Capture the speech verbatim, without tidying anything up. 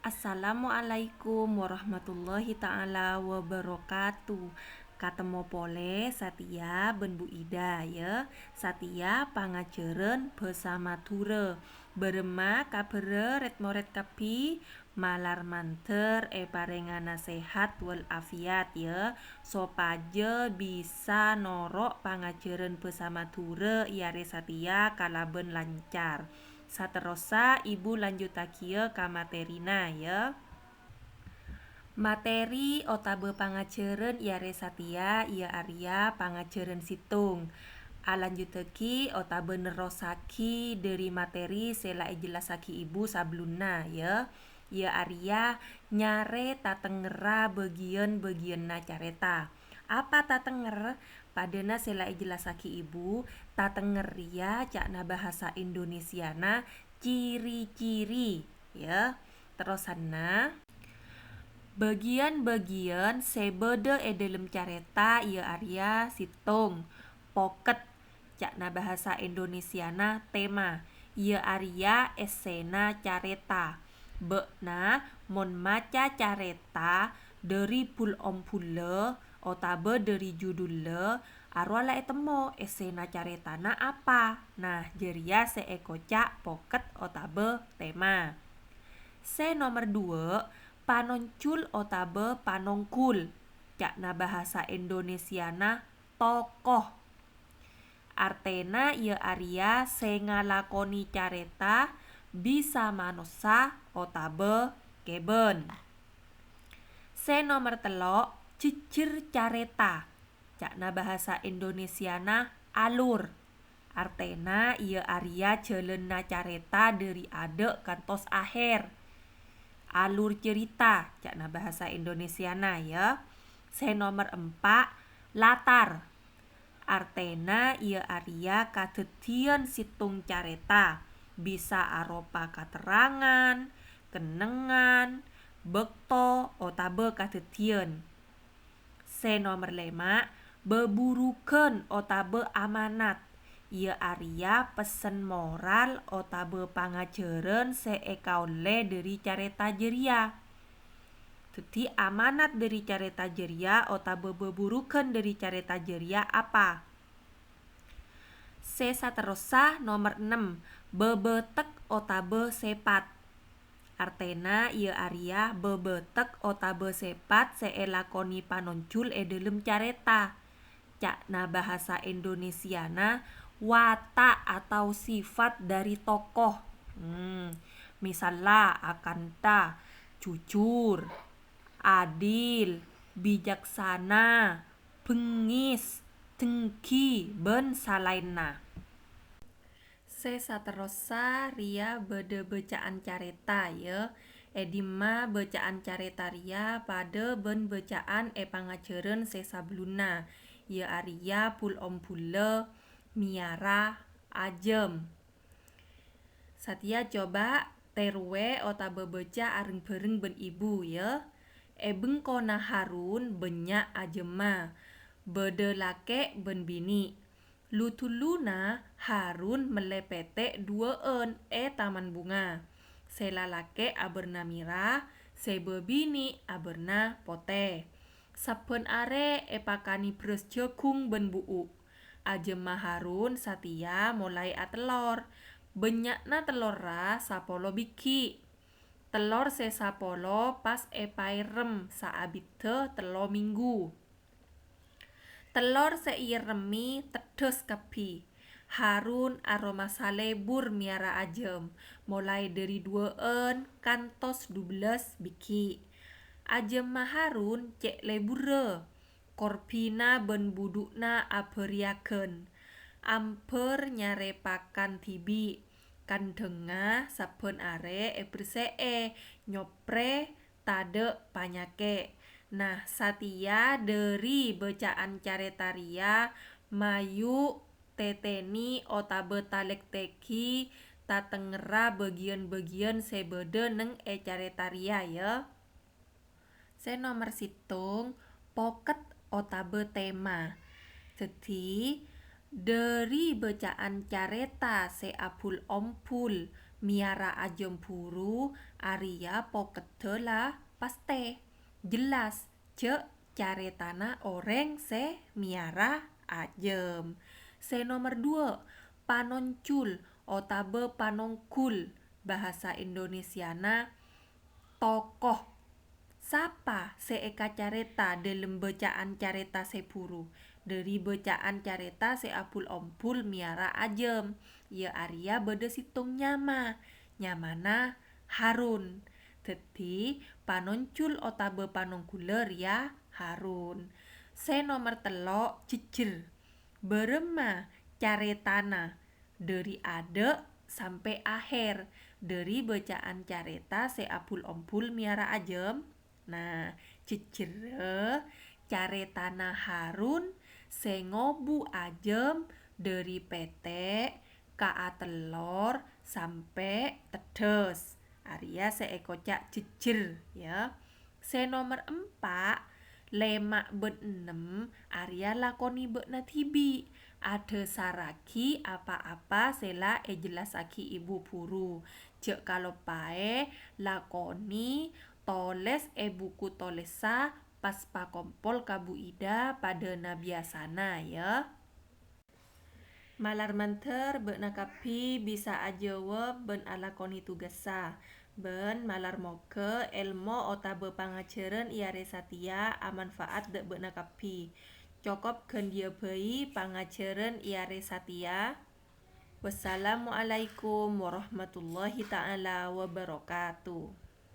Assalamualaikum warahmatullahi ta'ala wabarakatuh. Katemmo polè satèya bân Bu Ida, yâ. Satèya pangajhârân bhâsa Madhurâ. Bârâmma kabhârrâ rèd-morèd kabbhi? Malar mandhâr èparèngana sehat wal afiat, yâ, sopajâ bisa noro' pangajhârân bhâsa Madhurâ è arè satèya kalabân lancar. Saterrossa, Ibu lanjuttaghiyâ ka matèrina, yâ. Materi otabâ pangajhârân è arè satèya iyâ arèya pangajhârân sèttong. Alanjuttaghi otabâ nerrossaghi dhâri materi sè la èjellassaghi Ibu sabellunna, yâ. Iyâ arèya nyarè tatengngerra bâgiyân-bâgiyânna carèta. Apa tatenger? Padâna sè la èjellassaghi Ibu, tatenger rèya ca'na bhâsa Indonesiana ciri-ciri, yâ. Terrosanna, bâgiyân-bâgiyân sè bâdâ è dhâlem carèta iyâ arèya sèttong, pokèt, ca'na bhâsa Indonesiana tema, iyâ arèya èssèna carèta. Bâ'na mon maca carèta dhâri bul-ombullâ otabâ dhâri judullâ, arowa la ètemmo èssèna carètana apa. Nah, jârèya sè èkoca' pokèt otabâ tema. Sè nomer dua, panonjhul otabâ panonggul. Ca'na bhâsa Indonesiana tokoh. Artèna iyâ arèya sè ngalakonè carèta, bisa manossa otabâ kèbân. Sè nomer tello', jhejjher carèta. Ca'na bhâsa Indonesiana alur. Artèna iyâ arèya jhâlânna carèta dhâri adâ' kantos ahèr. Alur cerita, ca'na bhâsa Indonesiana, yâ. Sè nomer empa', latar. Artèna iyâ arèya kadhâddhiyân sèttong carèta, bisa aropa katerrangan, kennengngan, bâkto, otabâ kadhâddhiyân. Sè nomer lèma', bhâbhurughân otabâ amanat, iyâ arèya pessen moral otabâ pangajhârân sè èkaollè dhâri carèta jârèya. Dhâddhi, amanat dhâri carèta jârèya otabâ bhâbhurughân dhâri carèta jârèya apa? Sè saterrossa, nomer ennem, bhâbhâtek otabâ sèpat. Artèna iyâ arèya bhâbhâtek otabâ sèpat sè èlakonè panonjhul è dhâlem carèta. Ca'na bhâsa Indonesiana, watak atau sifat dhâri tokoh. Hmm, misalla, akanta, jujur, adil, bijaksana, bengngis, denggi, bân salaènna. Sè saterrossa rèya bâdâ bâca'an carèta, yâ. È dimma bâca'an carèta rèya padâ bân bâca'an è pangajhârân sè sabellunna, iyâ arèya bul-ombullâ mèyara ajâm. Satèya coba tèrowè otabâ bâca areng-bhâreng bân ibu, yâ. È bengkona Harun bânnya' ajâmma, bâdâ lakè' bân binè'. Lu-dulluna Harun mellè pètè' duwâ'ân è taman bunga. Sè lalakè' abârna mèra, sè bâbinè' abârna potè. Sabbhân arè èpakanè bherrâs jhâghung bân bu'u'. Ajâmma Harun satèya molaè atellor. Bânnya'na tellorra sapolo bighi'. Tellor sè sapolo pas èpaèrrem saabiddhâ tello minggu. Tellor sè èèrremmè teddhâs kabbhi. Harun aromasa lebur mèyara ajâm, molaè dhâri duwâ'ân kantos dubellâs bighi'. Ajâmma Harun cè' leburrâ, korbhina bân budhu'na abhâriyâghân. Ambhâr nyarè pakan dhibi', kandhângnga sabbhân arè èberse'è, nyoprè, tadâ' panyakè'. Nah, satèya dhâri bâca'an carèta rèya, mayu' tètènè otabâ talèktèghi tatengngerra bâgiyân-bâgiyân sè bâdâ neng è carèta rèya, yâ. Sè nomer sèttong, pokèt otabâ tema. Dhâddhi, dhâri bâca'an carèta sè abul-ombul, Mèyara ajâm buru arèya pokeddhâ la pastè, jelas jhâ' carètana orèng sè mèyara ajâm. Sè nomer dua, panoncul otabâ panonggul, bahasa Indonesiana tokoh. Sapa sè èkacarèta dhâlem bâca'an carèta sè buru? Dhâri bâca'an carèta sè abul-ombul mèyara ajâm, iyâ arèya bâdâ sèttong nyama, nyamana Harun. Dhâddhi, panoncul otabâ panonggulâ rèya Harun. Sè nomer tello', jhejjer. Bârâmma carètana dhâri adâ' sampè' ahèr, dhâri bâca'an carèta sè abul-ombul mèyara ajâm? Nah, jhejjerrâ carètana Harun sè ngobu ajâm dhâri pètè' ka atellor sampè' teddhâs. Arèya sè èkoca' jhejjer, yâ. Sè nomer empa', lèma' bân ennem, arèya lakonè bâ'na dhibi'. Adhâsarraghi apa-apa sè la èjellassaghi èbhu buru. Jhâ' kaloppaè lakonè tolès è buku tolèssa pas pakompol ka Bu Ida padâna biyasana, yâ. Malar mandhâr bâ'na kabbhi bisa ajâwâb bân alakonè tugassa. Bân malar moghâ èlmo otabâ pangajhârân è arè satèya amanfa'at dâ' bâ'na kabbhi. Cokop ghândhiyâ bhâi pangajhârân è arè satèya. Wassalamualaikum warahmatullahi ta'ala wabarakatuh.